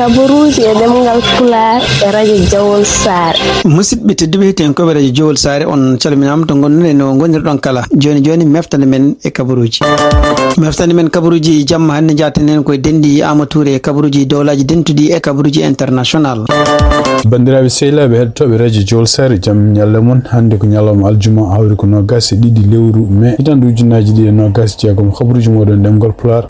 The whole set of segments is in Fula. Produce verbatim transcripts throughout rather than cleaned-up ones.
Kabaruuji e ɗemngal Pulaar e radio Jawol Saare. Musidɓe tedduɓe, hettiyankooɓe radio Jawol Saare, on calminaama to ngonɗon e no ngonirɗon kala. Jooni jooni, meftande men e kabaruuji. Meftande men kabaruuji jamma hannde, njaaten heen koye denɗi Aama Tuure e kabaruuji dowlaaji dentuɗi e kabaruuji international. Banndiraaɓe sehilaaɓe heɗotooɓe radio Jawol Saare, jam ñalle mon. Hannde ko ñalawma aljuma, hawri ko noogaas e ɗiɗi lewru mai, hitaande ujunnaaji ɗiɗi e noogaas e jeegom. Kabaruuji mooɗon ɗemngal Pulaar.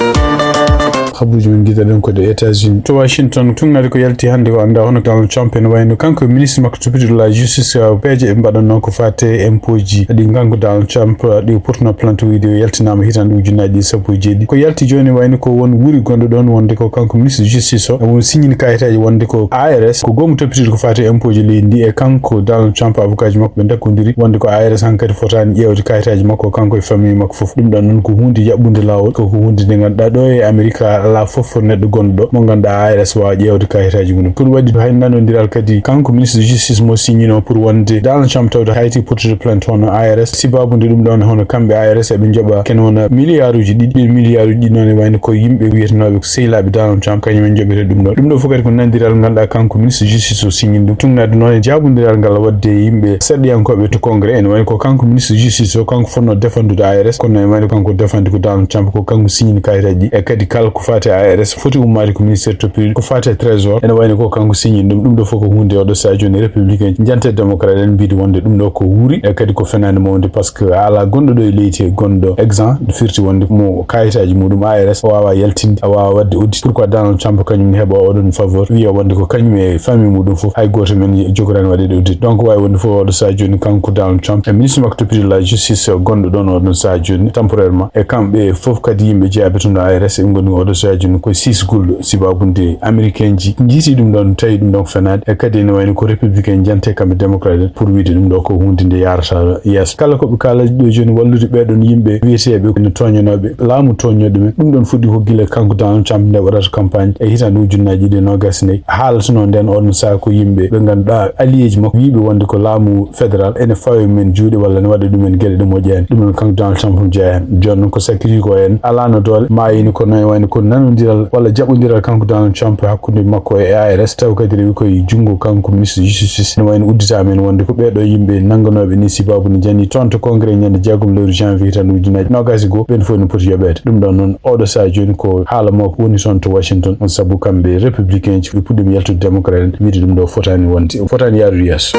Habaruuji men ngidaɗen ko ɗe États-Unis. To Washington, tuugnaade ko yalti hannde ko anndaa hono Donald Trump ene wayno kanko e ministre makko toppitooɗo la justice, uh, peeje ɓe mbaɗatnoo ko faati e impôt ji. Ɗi kanko Donald Trump, uh, ɗi portno plainte, wiide o yaltinaama hitaande ujunnaaji ɗiɗi sappo e jeeɗiɗi. Ko yalti jooni wayno ko won wuuri gonɗo ɗoon wonde ko kanko ministre justice o, won signini kayitaaji wonde ko I R S, ko goomu toppitooɗo ko faati e impôt ji leydi ndi, e kanko Donald Trump, avocat ji makko ɓe ndakkondiri wonde ko I R S hankadi fotaani ƴeewde kayitaaji makko kanko e famille makko fof. Ɗum ɗoon noon ko huunde yaɓɓunde laawol, ko, ko huunde nde ngannduɗaa ɗo e Amerika alaa fof neɗɗo gonɗo ɗo mo ngannduɗaa I R S waawa ƴeewde kayitaaji mum. Ko ɗum waɗi hay nanondiral kadi kanko ministre de justice mo signino pour wonde Donald Trump tawde hayti portude plainte hono I R S. Sibaabu nde ɗum ɗoon hono kamɓe I R S eɓe njoɓa ken wona miliyaaruuji ɗiɗi. Ɗi miliyaaruuji ɗi noon e wayno ko yimɓe wiyetenooɓe ko sehilaaɓe Donald Trump, kañum en njoɓete ɗum ɗoon. Ɗum ɗo fof kadi ko nanondiral ngannduɗaa kanko ministre de justice o signini ɗum. Tuugnaade noon e jaabondiral ngal waɗde e yimɓe seeɗayankooɓe to Congrès, ene wayno ko kanko ministre justice o, kanko fotnoo defandude I R S, kono ene wayno kanko defande ko Donald Trump, ko kanko signini kayitaaji ɗi. E kadi kala ko faati e I R S foti ummaade ko ministère toppitooɗo, ko faati e trésor, ene wayno ko kanko signini ɗum. Ɗum ɗo fof ko huunde oɗo sahaa jooni républicain jante démocrate en mbiide wonde ɗum ɗo ko wuuri, e kadi ko fenaande mawnde, par ce que alaa gonɗo ɗo e leydi he gonɗo exempt, firti wonde mo kayitaaji muɗum I R S o waawaa yaltinde, a waawaa waɗde audit. Pourquoi Donald Trump kañum ne heɓa oɗon faveur, wiya wonde ko kañum e famille muɗum fof, hay gooto men jogoraani waɗeede audit. Donc, waawi wonde fof oɗo sahaa jooni, kanko Donald Trump e ministre makko toppitooɗo la justice gonɗo ɗoon oɗon sahaa jooni temporairement, e kamɓe fof kadi yimɓe jeyaaɓe toon ɗo I R S, ɓe ngoni oɗo sahaa jooni koye siisgol sibaabu nde Américain ji njiiti ɗum ɗoon, tawi ɗum ɗoon ko fenaande. E kadi ene wayno ko républicain jante kamɓe démocrate pour wiide ɗum ɗo ko huunde nde yaarata yeeso. Kala ko ɓe kaala ɗo jooni wallude ɓee ɗoon yimɓe wiyeteeɓe no tooñanooɓe, laamu tooñnoo ɗumen. Ɗum ɗoon fuɗɗi ko gila kanko Donald Trump nde waɗata campagne e hitaande ujunnaaji ɗiɗi e noogaas e nayi. Haalatnoo ndeen oɗon sahaa ko yimɓe ɓe ngannduɗaa allié ji makko wiiɓe wonde ko laamu fédéral ene fawa e men juuɗe walla ne waɗa ɗumen geɗe ɗe moƴƴaani. Ɗum noon kanko Donald Trump ne jeyaa heen. Jooni noon ko sakkiti ko heen alaano doole, maayino, kono e wayno ko nanondiral walla jaɓondiral kanko Donald Trump hakkunde makko e I R S, taw kadi rewi koye junngo kanko ministre justice. Ne wayno udditaama heen wonde ko ɓee ɗo yimɓe nannganooɓe ni sibaabu ne jani toon to Congrès ñande jeegom lewru janvier tan ujunnaaji noogaas e goo, ɓeen fof ne poti yoɓeede. Ɗum ɗoon noon oɗo sahaa jooni ko haala makko woni toon to Washington, on sabu kamɓe républicain ji ɓe puɗɗiima yaltude démocrate en, wiide ɗum ɗo fotaani wonde, fotaani yaarude yeeso.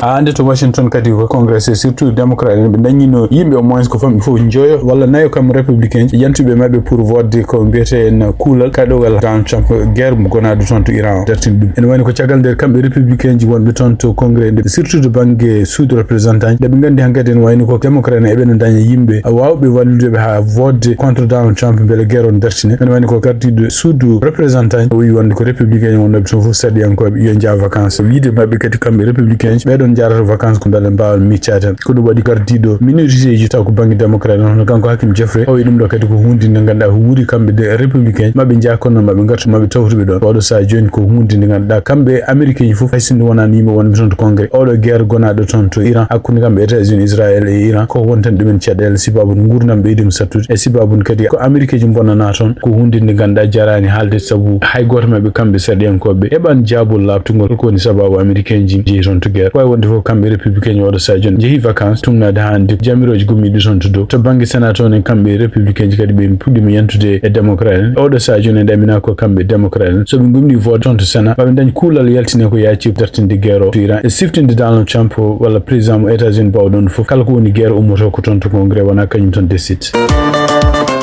Haa hannde to Washington kadi ko Congrès, surtout démocrate en, ɓe ndaññino yimɓe au moins ko famɗi fof njoyo walla nayo kam républicain ji yantuɓe maɓɓe pour vote ko mbiyetee en kuulal kaɗowal Donald Trump, guerre mo gonaɗo toon to Iran o dartini ɗum. Ene wayno ko caggal nde kamɓe républicain ji wonɓe toon to Congrès nde, surtout to bannge Suudu représentant ji, nde ɓe nganndi hankadi ene wayno ko démocrate en eɓe no ndaña yimɓe waawɓe wallude ɓe haa vote contre Donald Trump mbele guerre on dartine. Ene wayno ko gardiiɗo Suudu représentant o wi wonde ko républicain wonnooɓe toon fof seeɗayankooɓe yo njah vacances. Wiide maɓɓe kadi kamɓe républicain ɓe ɗon njahrata vacances ko mbele mbaawa miccaade tan. Ko ɗum waɗi gardiiɗo minorité ji taw ko bannge démocrate en hono kanko Hakim Jeffrey o wi ɗum ɗo kadi ko huunde nde ngannduɗaa ko wuuri kamɓe de républicain maɓe njah kono maɓe ngartu maɓe tawtuɓe ɗon. Oɗo sahaa jooni ko huunde nde ngannduɗaa kamɓe américain ji fof hay sinno wonaano yimɓe wonɓe toon to Congrès. Oɗo guerre gonaɗo toon to Iran hakkunde kamɓe États-Unis, Israël e Iran ko wontan ɗumen caɗeele sibaabu nguurndam ɓeydiima sattude. E sibaabu nde kadi ko Amerikee ji mbonnanaa toon, ko huunde nde ngannduɗaa jaraani haalde, sabu hay gooto maɓɓe kamɓe seeɗayankooɓe heɓaani jaabol laaɓtungol ko woni sabaabu Amerikee ji njehi toon to guerre. Waawi wonde fof kamɓe républicain ji oɗo sahaa jooni njehi vacances, tumnaade haa hannde jamirooji gummiiɗi toon to dow. To bannge Sénat toon en, kamɓe républicain ji kadi ɓe puɗɗiima yantude e démocrate en. Oɗo sahaa jooni en ɗaminaa ko kamɓe démocrate en. So ɓe ngumnii vote toon to Sénat, maɓe ndañ kuulal yaltine ko yaaccii dartinde guerre o to Iran e siftinde Donald Trump walla président mo États-Unis baawɗo ɗum fof. Kala ko woni guerre ummoto ko toon to Congrès, wonaa kañum tan décide.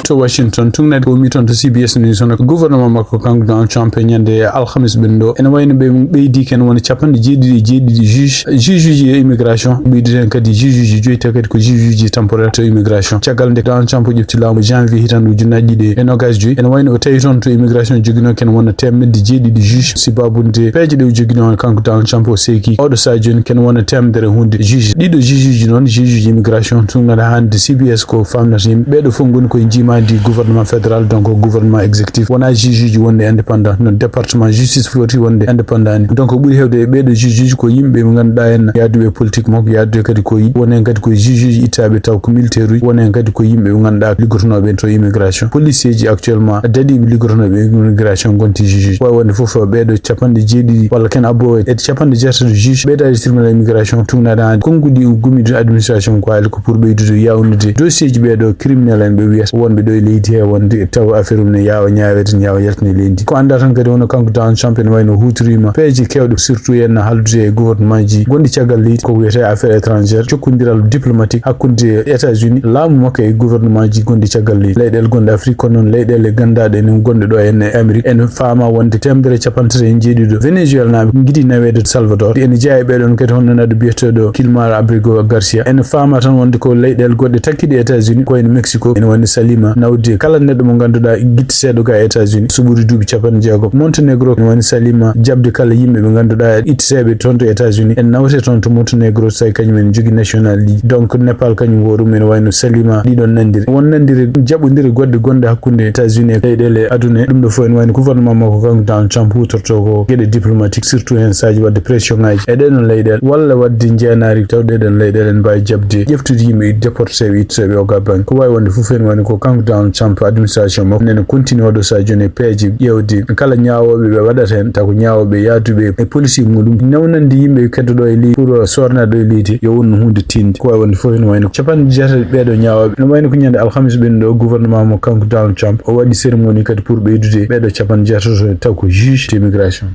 To Washington, tuugnaade ko ummi toon to C B S News, hono gouvernement makko kanko Donald Trump e ñande alhamis ɓenndo, ene wayno ɓe ɓeydi ken wona capanɗe jeeɗiɗi e jeeɗiɗi juge, juge e immigration, ɓeydi ten kadi juge uji joyi, tawi kadi ko juge uji temporaire to immigration. Caggal nde Donald Trump ƴefti laamu janvier hitaande ujunnaaji ɗiɗi e noogaas e joyi, ene wayno o tawi toon to immigration joginoo ken wona teemedde jeeɗiɗi juge, sibaabu nde peeje ɗe o joginoo kanko Donald Trump o seeki. Oɗo sahaa jooni ken wona teemedere huunde juge. Ɗiɗo juge uji noon, juge uji immigration, tuugnaade hannde C B S ko faamnata yimɓe. Ɓeeɗo fof ngoni koye njiimaandi Adi gouvernement fédéral, donc gouvernement exécutif, wona juge uji wonde indépendant, no département justice foti wonde indépendant ni. Donc ɓuri hewde e ɓeeɗo juge uji ko yimɓe ɓe ngannduɗaa en yaaduɓe e politique makko, yaaduɓe kadi ko yiɗi. Won heen kadi ko juge uji ittaaɓe taw ko militaire uji, won heen kadi ko yimɓe ɓe ngannduɗaa liggotonooɓe en to immigration. Policier ji actuellement daɗiiɓe liggotonooɓe immigration ngonti juge uji. Wawi wonde fof ɓeeɗo capanɗe jeeɗiɗi walla ken abbo e capanɗe jeetato juge ɓeydaade tribunal immigration tugnaade haa konnguɗi gumiɗo administration ko haali ko pour ɓeydude yawnude dossier ji ɓeeɗo criminel en ɓe wiyata wonɓe ɗo e leydi he wonde tawa affaire um ne yaawa ñaawede ne yaawa yaltine leydi. Ko annda tan kadi wonno kanko Donald Trump ene wayno huutoriima peeje kewɗe surtout en haaldude e gouvernement ji gonɗi caggal leydi ko wiyete affaire étrangère, jokkondiral diplomatique hakkunde États-Unis laamu makko e gouvernement ji gonɗi caggal leydi, leyɗeele gonɗe Afrique kono noon leyɗeele ganndaɗe ene gonɗe ɗo en e Amérique. Ene faama wonde teemedere e capanɗe tati e jeeɗiɗo Venezuela naaɓe ngiɗi naweede Salvador. Ene jeyaa e ɓeeɗoon kadi hono neɗɗo biyeteeɗo Kilmar Abrigo Garcia. Ene faama tan wonde ko leyɗeele goɗɗe takkiɗe États-Unis ko wayno Mexico ene wayno salima nawde kala neɗɗo mo ngannduɗaa gitti seeɗo ga États-Unis so ɓuri duuɓi capanɗe jeegom. Montenegro ene wayno salima jaɓde kala yimɓe ɓe ngannduɗaa itteteeɓe toon to États-Unis en nawete toon to Montenegro so tawi kañum en jogii national ɗi. Donc Nepal kañum hoore mum ene wayno salima ɗiɗon nanndire. Won nanndire jaɓondire goɗɗe gonɗe hakkunde États-Unis e leyɗeele aduna e ɗum ɗo fof ene wayno gouvernement makko kanko Donald Trump huutorto ko geɗe diplomatique surtout heen saaji waɗde pression ngaji e ɗeɗon leyɗeele walla waɗde njeenaari taw ɗeɗon leyɗeele ene mbaawi jaɓde ƴeftude yimɓe déporteeɓe itteteeɓe o ga bannge. Ko waawi wonde fof ene wayno ko kanko Donald Trump administration makko nene continue waɗo so a joni e peeje ƴeewde kala ñaawooɓe ɓe waɗata heen taw ko ñaawooɓe yaaduɓe e politique muɗum newnande yimɓe keddoɗo e leydi pour sornaɗo e leydi yo wonno huunde tinde. Ko waawi wonde fof ene wayno capanɗe jeetati ɓeeɗo ñaawooɓe no wayno ko ñande alhamis ɓen ɗo gouvernement mo kanko Donald Trump o waɗi cérémonie kadi pour ɓeydude ɓeeɗo capanɗe jeetati taw ko juge d'immigration.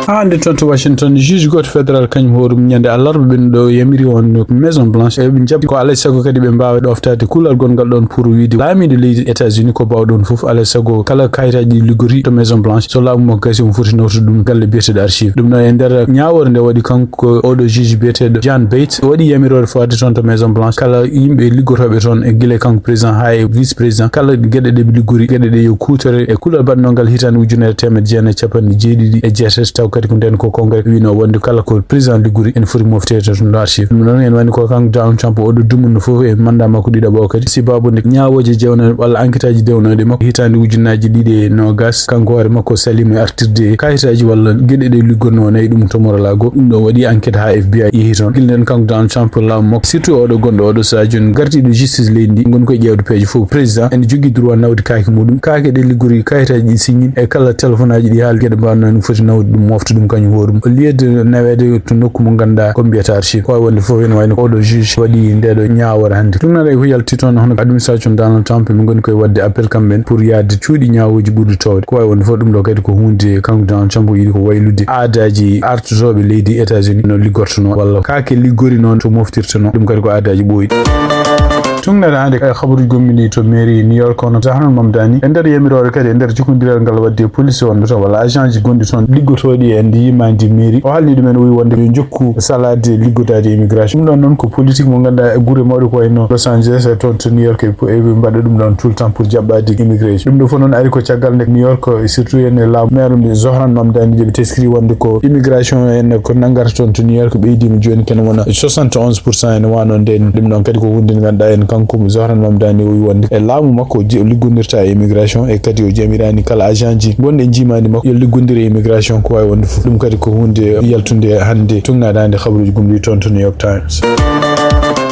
Haa hannde toon to Washington juge gooto fédéral kañum hoore mum ñande alarba ɓen ɗo yamiri on Maison Blanche eɓe jaɓi ko alay sago kadi ɓe mbaawa ɗoftaade kuulal gongal ɗoon pour wiide laamiiɗo leydi États-Unis ko baawɗon fof alay sago kala kayitaaji ɗi liggori to Maison Blanche so laamu makko gasi omo foti nawtude ɗum galle biyeteeɗo archive. Ɗum ɗo e nder ñaawoore nde waɗi kanko oɗo juge biyeteeɗo John Bates waɗi yamiroore fawde toon to Maison Blanche kala yimɓe liggotooɓe toon e gila kanko président haa e vice président kala geɗe ɗe ɓe liggori geɗe ɗe yo kuutore e kuulal baɗnongal hitaande ujunere teemedde jeenayi capanɗe jeeɗiɗi e jeetati taw kadi ko nden ko congrès wino wonde kala ko président liggori ene foti mofteede to no archive. Ɗum ɗon ene wayno ko kanko Donald Trump oɗo dumunno fof e mandat makko ɗiɗaɓo o kadi sibabude ñaawooje jewnooɗe walla enquête aji dewnooɗe makko hitaande ujunnaji ɗiɗi e nogas kanko hoore makko salima e artirde e kayitaaji walla geɗe ɗe liggonno o nayi ɗum to Mar-a-Lago. Ɗum ɗo waɗi enquête haa F B I yehi toon gila nden kanko Donald Trump laamu makko surtout oɗo gonɗo oɗo so a joni gardiiɗo justice leydi ndi ngoni koye ƴeewde peeje fof président ene jogii droit nawde kaake muɗum kaake ɗe liggori kayitaaji ɗi signin e kala téléphone aji ɗi haali geɗe mbaɗno ene foti nawde ɗum mofta ɗum kañum hoore mum au lieu de naweede to nokku mo ngannduɗaa ko mbiyata archive. Ko wawi wonde fof ene wayno oɗo juge waɗi ndeɗo ñaawore hannde tugnaɗo e ko yalti toon hono administration Donald Trump ɓe ngoni koye waɗde appel kamɓen pour yaade cuuɗi ñaawooji ɓurɗi toowde. Ko wawi wonde fof ɗum ɗo kadi ko hunde kanko Donald Trump o yiɗi ko waylude aadaji artotooɓe leydi États-Unis no liggortono walla kaake liggori noon to moftirtono ɗum kadi ko aadaji ɓooyɗi. Tugnaɗo hannde e habaruji gommiɗi to mairie New York hono Zahran Mamdani e nder yamiroore kadi e nder jokkondiral ngal waɗde police wonɓe toon walla agent ji gonɗi toon liggotooɗi e ndi yimandi mairie o haalni ɗumen o wi wonde yo jokku salaade liggodaade immigration. Ɗum ɗon noon ko politique mo ngannduɗaa e gure mawɗe ko wayno Los Angeles e toon to New York e ɓe mbaɗa ɗum ɗon tout le temps pour jaɓɓaade immigration. Ɗum ɗo fof noon ari ko caggal nde New York e surtout en e laamu maire mbi Zohran Mamdani nde ɓe teskiri wonde ko immigration en ko nanngata toon to New York ɓeydima jooni kene wona soixante et onze pour cent ene wano nden. Ɗum ɗon kadi ko hunde nde ngannduɗaa en kanko Zohran Mamdani o wi wonde e laamu makko o ji- o liggondirta e immigration e kadi o jamirani kala agent ji gonɗi e jimandi makko yo liggondir e immigration ko wawi wonde fof. Ɗum kadi ko hunde yaltunde hannde tugnaɗo hannde habaruji gomɗi toon to New York Times.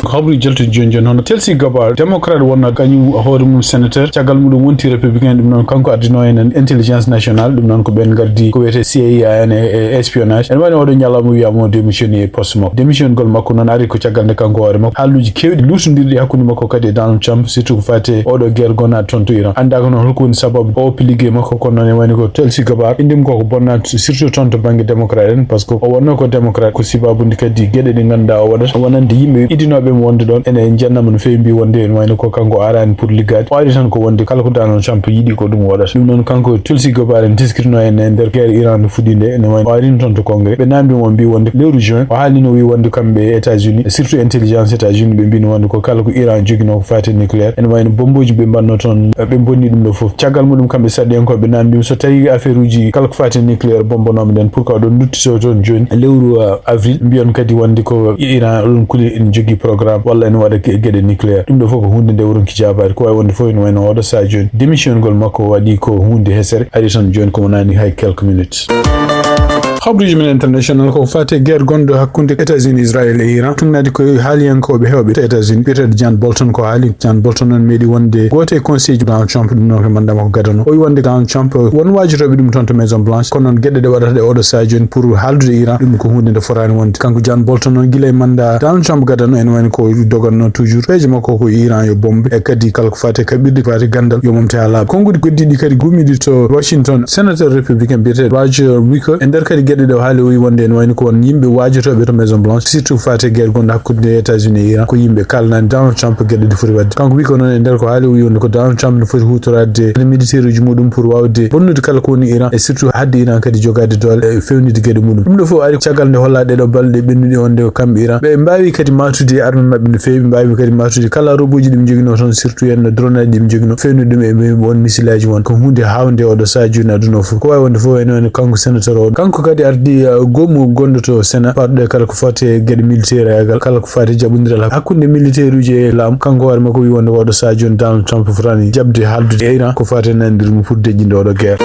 Ko habaruji jaltuɗi joni joni hono Tulsi Gabbard démocrate wonno kañum hoore mum sénateur caggal muɗum wonti républicain ɗum noon kanko ardino en intelligence nationale ɗum noon ko ɓen gardi ko wiyete C I A en e e espionnage ene wayno oɗo ñalawma wiyama o démissionné e poste makko démissionnegol makko noon ari ko caggal nde kanko hoore makko haaluji kewɗi luutondirɗi hakkude makko kadi e Donald Trump surtout ko fate oɗo guerre gona toon to Iran annda ko noon holko woni sababu o oppi ligguey makko kono noon e wayno ko Tulsi Gabbard inde mum koko bonnata surtout toon to banggue démocrate en par ce que o wonno ko démocrate ko sibabude kadi gueɗe ɗe ganduɗa o waɗata wonande yimɓe idinoɓe mo wonde ɗon ene jennamo no fewi mbi wonde ene wayno ko kanko arani pour liggade o ari tan ko wonde kala ko Donald Trump yiiɗi ko ɗum o waɗata ɗum noon kanko Tulsi Gabbard en teskirno en e nder guerre Iran no fuɗɗi nde ene wayno o arini toon to congrès ɓe namdi mo mbi wonde lewru juin o haalino wi wonde kamɓe e États-Unis surtout intelligence États-Unis ɓe mbino wonde ko kala ko Iran joguino ko fate nucléaire ene wayno bomboji ɓe mbanno toon ɓe bonni ɗum ɗo foof caggal muɗum kamɓe sarɗiyankoɓe ɓe namdima so tawi affaire uji kala ko fate nucléaire bombonoɓe nden pour que oɗon duttito toon joni lewru avril mbiyon kadi wonde ko Iran oɗon kuli ene jogui programme walla ene waɗa ge-, geɗe nucléaire. Ɗum ɗo fof ko huunde nde o ronki jaabaade. Ko waawi wonde fof ene wayno oɗo sahaa jooni, démission ngol makko waɗi ko huunde hesere, ari tan jooni ko wonani hay quelques minutes. Habruuji men international ko faati e guerre gonɗo hakkunde États-Unis, Israël e Iran. Tuugnaade ko e haaliyankooɓe heewɓe to États-Unis, biyeteeɗo John Bolton ko haali. John Bolton noon meeɗi wonde gooto e conseil ji Donald Trump, ɗum noon ko mandat makko gadano. O wi wonde Donald Trump won waajotooɓe ɗum toon to Maison Blanche, kono noon geɗe ɗe waɗata ɗe oɗo sahaa jooni pour haaldude e Iran, ɗum ko huunde nde fotaani wonde. Kanko John Bolton noon gila e mandat Donald Trump gadano, ene wayno ko doganno toujours peeje makko ko Iran yo bombe, e kadi kala ko faati e kaɓirɗe, ko faati e ganndal yo momte haa laaɓa. Konnguɗi keddiiɗi kadi gummiiɗi to Washington, sénateur républicain biyeteeɗo Roger Wicker, e nder kadi geɗe ɗe o haali, o wi wonde ene wayno ko won yimɓe waajotooɓe to Maison Blanche, surtout faati e guerre gonɗo hakkunde États-Unis e Iran, ko yimɓe kaalanaani Donald Trump geɗe ɗe foti waɗde. Kanko wi ko noon e nder ko haali, o wi wonde ko Donald Trump no foti huutoraade militaire uji muɗum pour waawde bonnude kala ko woni Iran, e surtout haɗde Iran kadi jogaade doole e feewnude geɗe muɗum. Ɗum ɗo fof ari caggal nde hollaa ɗee ɗoo balɗe ɓennuɗe wonde ko kamɓe Iran ɓe mbaawi kadi maatude arme maɓɓe no feewi, ɓe mbaawi kadi maatude kala roboji ɗi ɓe njoginoo toon, surtout en no drone aji ɗi ɓe njoginoo, feewnude ɗum e won missile aji won. Ko huunde haawnde oɗo sahaa jooni aduna o fof. Ko waawi wonde fof ene wayno kanko sénateur o, kanko kadi ardi, uh, goomu gonɗo to Sénat, parɗo e kala ko faati e geɗe militaire e kala ko faati e jaɓondiral hakkunde militaire uji e laamu. Kanko hoore makko wi wonde oɗo sahaa jooni Donald Trump fotaani jaɓde haaldude e Iran ko faati e nanondirde mo pour deƴƴinde oɗo guerre.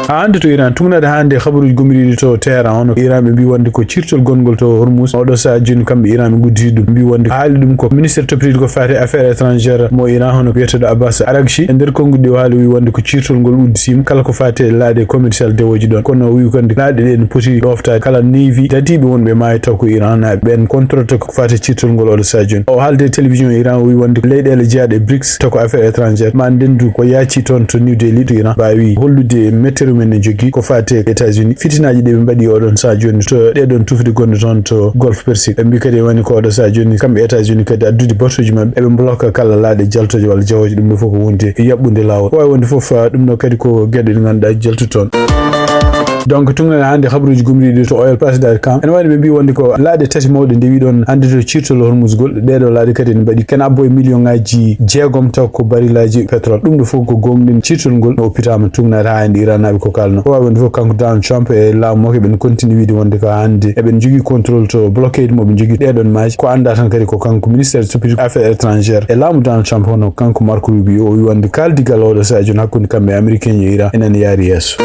Haa hannde to Iran, tuugnaade haa hannde habaruuji gomɗiiɗi to Téhéran, hono Iran ɓe mbii wonde ko ciirtol gonngol to Hormuz. Oɗo sahaa jooni kamɓe Iran ɓe ngudditi ɗum, mbii wonde haali ɗum ko ministre toppitiiɗo ko faati e affaires étrangères mo Iran, hono biyeteeɗo Abbas Araghchi. E nder konnguɗi ɗi o haali, o wi wonde ko ciirtol ngol udditiima kala ko faati e laaɗe commercial dewooje ɗoon. Kono o wi wonde laaɗe ɗe ene poti ɗooftaade kala navy dadiiɓe wonɓe maayo taw ko Iran naaɓe. Ɓeen contrôle ko faati e ciirtol ngol oɗo sahaa jooni. O haalde e télévision Iran, o wi wonde leyɗeele jeyaaɗe brics to ko affaires étrangères ma ndenndu ko yaaci toon to New Delhi to Iran mbaawi hollude mettere mum en ne jogii ko faati e États-Unis, fitinaaji ɗi ɓe mbaɗi oɗon sahaa jooni to ɗee ɗoon tufde gonɗe toon to Golfe Persique. Ɓe mbii kadi woni ko oɗo sahaa jooni kamɓe États-Unis kadi addude batuuji maɓɓe, eɓe bloka kala laaɗe jaltooje walla jahooje, ɗum ɗo fof ko wonde yaɓɓude laawol. Ko waawi wonde fof, ah, ɗum ɗo kadi ko geɗe ɗe ngannduɗaa jaltu toon. Donc, tuugnaade hannde habaruuji gomɗiiɗi to oil price dot com. Ene wayno ɓe mbii wonde ko laaɗe tati mawɗe ndewi ɗoon hannde to ciirtol Hormuz ngol. Ɗee ɗoo laaɗe kadi ene mbaɗi ken abbo e million ŋaaji jeegom taw ko barilaji pétrole. Ɗum ɗo fof ko goomuɗen ciirtol ngol no oppitaama tuugnaade haa hannde Iran naaɓe ko kaalno. Ko waawi wonde fof kanko Donald Trump e laamu makko eɓen continue wiide wonde ko hannde eɓen njogii contrôle to blockade mo ɓe njogii ɗee ɗoon maaji. Ko anndaa tan kadi ko kanko ministère de affaires étrangères e laamu Donald Trump, hono kanko Marco Rubio, o wi wonde kaaldigal oɗo sahaa jooni hakkunde kamɓe Américain e Iran enen yaari yeeso.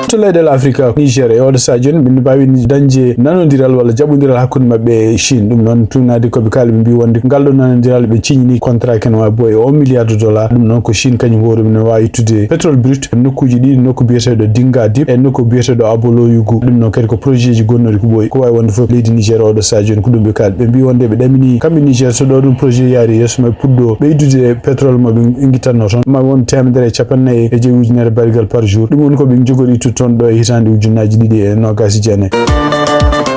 To leyɗeele Afrika, Niger e oɗo sahaa jooni ɓe mbaawi dañde nanondiral walla jaɓondiral hakkunde maɓɓe e Chine. Ɗum noon tuugnaade ko ɓe kaali, ɓe mbii wonde ngal ɗo nanondiral ɓe ciññini contrat ken wa boy e un milliard de dollars. Ɗum noon ko Chine kañum hoore mum ne waawi ittude pétrole brut e nokkuuji ɗiɗi, nokku biyeteeɗo Dinga Deep e nokku biyeteeɗo Aboloyugu. Ɗum noon kadi ko projet ji gonnoɗi ko ɓooyi. Ko waawi wonde fof leydi Niger oɗo sahaa jooni ko ɗum ɓe kaali. Ɓe mbii wonde ɓe ɗamini kamɓe Niger so ɗo ɗum projet yaari yeeso maɓɓe puɗɗo ɓeydude pétrole mo ɓe ngittanno toon. Ma won teemedere e cappannayi e joyi ujunere barigal par jour. Ɗum woni ko ɓe njogori ittude toon ɗo e hitaande ujunnaaji ɗiɗi e noogaas e jeenayi.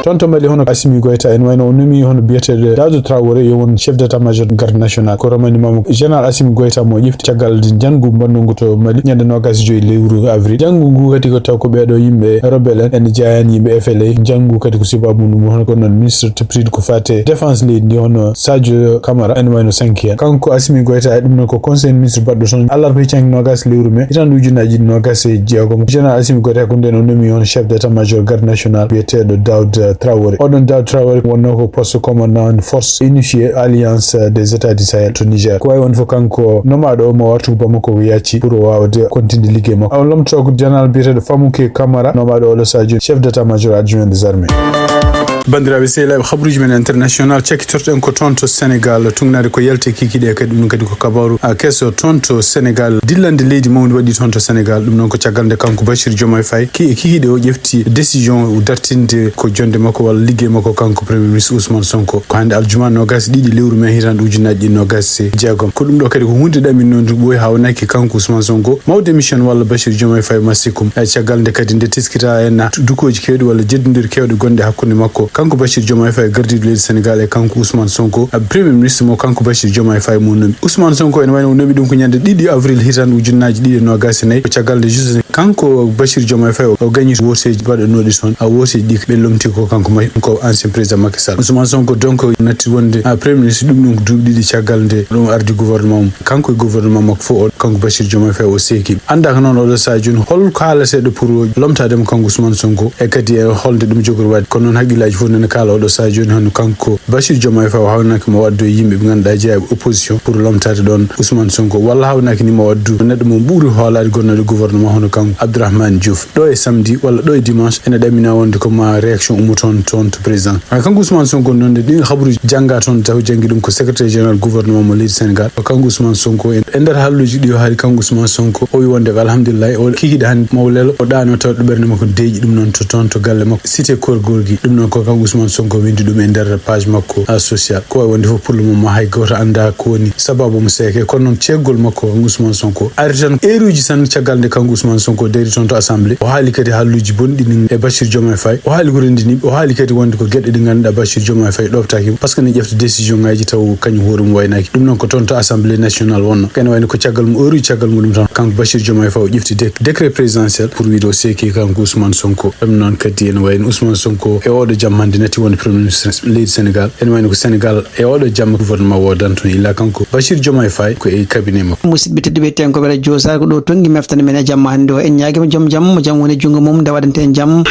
Toon to Mali hono Assimi Goïta en wayno o nomi hono biyeteeɗo Dadou Traoré yo won chef d'état-major garde nationale. Ko remaniement mo général Assimi Goïta mo ƴefti caggal njanngu mbannungu to Mali ñande noogaas e joyi lewru avril. Njanngu ngu kadi ko taw ko ɓeeɗo yimɓe rebelle en ene jeyaa heen yimɓe F L A. Njanngu kadi ko sababu mum hono ko noon ministre toppitiiɗo ko faati e défense leydi ndi hono Sadio Camara ene wayno sanki heen. Kanko Assimi Goïta e ɗum noon ko conseil ministre baɗɗo toon àllarba hitaande noogaas lewru mai hitaande ujunnaaji ɗiɗi noogaas e jeegom. Général Assimi Goïta ko ndeen o nomi hono chef d'état-major garde nationale biyeteeɗo Daoud Traoré. Oɗon Daoud Traoré wonnoo ko poste commandant force unifiée alliance des états du Sahel to Niger. Ko waawi wonde fof kanko nomaaɗo o mo artugo Bamako ko yaaci pour o waawde continue liggey makko. On lomtotoo ko général biyeteeɗo Famouké Camara, nomaaɗo oɗo sahaa jooni chef d'état-major adjoint des armées. Banndiraaɓe sehilaaɓe, habaruuji men international cakkitorɗen ko toon to Sénégal, tuugnaade ko yalte kikiiɗe kadi, ɗum kadi ko kabaaru, ah, keso toon to Sénégal. Dillande leydi mawndi waɗi toon to Sénégal. Ɗum noon ko caggal nde kanko Bassirou Diomaye Faye ki-, kikiiɗe o ƴefti décision dartinde ko jonnde makko walla liggey makko kanko Premier Ministre Ousmane Sonko. Ko hannde aljuma noogaas e ɗiɗi lewru mai hitaande ujunnaaji ɗiɗi noogaas e jeegom. Ko ɗum ɗo kadi ko huunde ɗaminnoonde ɓooyi haa wonaki kanko Ousmane Sonko maw démission walla Bassirou Diomaye Faye ma sikkum. E caggal nde kadi nde teskita en dukooji keewɗi walla jeddondiral keewɗe gonɗe hakkunde makko kanko Bassirou Diomaye Faye gardiiɗo leydi Sénégal e kanko Ousmane Sonko, Premier Ministre mo kanko Bassirou Diomaye Faye mo nomi. Ousmane Sonko ene wayno o nomi ɗum ko ñande ɗiɗi avril hitaande ujunnaaji ɗiɗi e noogaas e nayi, ko caggal nde juste Kanko Bachir Diomaye Faye o gañi wooteeji baɗanooɗi toon, a wooteeji ɗi ɓe lomti ko kanko ma-, ko ancien président Macky Sall. Ousmane Sonko donc natti wonde, a, premier ministre, ɗum ɗum ko duuɓi ɗiɗi caggal nde ɗum ardi gouvernement mum. Kanko e gouvernement makko fof o, kanko Bachir Diomaye Faye o seeki. Annda ko noon oɗo sahaa jooni hol ko haaletee ɗo pour lomtaade mo kanko Ousmane Sonko e kadi e holnde ɗum jogori waɗde. Kono noon hakkillaaji fof nana kaala oɗo sahaa jooni hono kanko Bachir Diomaye Faye o hawnaaki mo waɗde e yimɓe ɓe ngannduɗaa jeyaa e opposition pour lomtaade ɗoon Ousmane Sonko, walla hawnaaki ni mo waɗdu neɗɗo mo ɓuri hoolaade gonnooɗo gouvernement hono kanko Abdourahmane Diouf. Ɗo e samedi walla ɗo e dimanche ene ɗamina wonde ko ma réaction ummo toon, toon to président. Hay kanko Ousmane Sonko noon de ɗin habaruuji jannga toon taw janngi ɗum ko secrétaire général gouvernement mo leydi Sénégal. Ko kanko Ousmane Sonko e, e nder halluuji ɗi o haali kanko Ousmane Sonko o wi wonde ko alhamdulillahi o kikiɗe hannde maw lelo o ɗaano taw ɗo ɓernde makko deeƴi ɗum noon to toon to galle makko cité Keur Gorgui. Ɗum noon ko kanko Ousmane Sonko windi ɗum e nder page makko, a, social. Ko wawi wonde fof pour le moment hay goto annda ko woni sababu mo seeke. Kono noon ceeggol makko kanko Ousmane Sonko ari tan heure uji tan caggal nde kanko Ousmane Sonko dari toon to assemblée. O haali kadi halluuji bonɗi ɗin e Bachir Diomaye Faye. O haali ko renndini, o haali kadi wonde ko geɗe ɗe ngannduɗaa Bachir Diomaye Faye ɗoftaaki mo, par ce que ne ƴefta décision ngaji taw kañum hoore mum waynaki. Ɗum noon ko toon to assemblée nationale wonno. Ene wayno ko caggal mu-, heure uji caggal muɗum tan kanko Bachir Diomaye Faye o ƴefti dé-, décret présidentiel pour wiide o seeki kanko Ousmane Sonko. Ɗum noon kadi ene wayno Ousmane Sonko e oɗo jamma hannde natti wonde premier ministre leydi Sénégal. Ene wayno ko Sénégal e oɗo jamma gouvernement woodan toon illa kanko Bachir Diomaye Faye ko e cabinet makko. Musidɓe tedduɓe, tenkooɓe radio Sar, ko ɗo tongi meftande men e jamma hannde o. En ñaagima joom jam, mo jam woni junngo mum, nde waɗante en jam.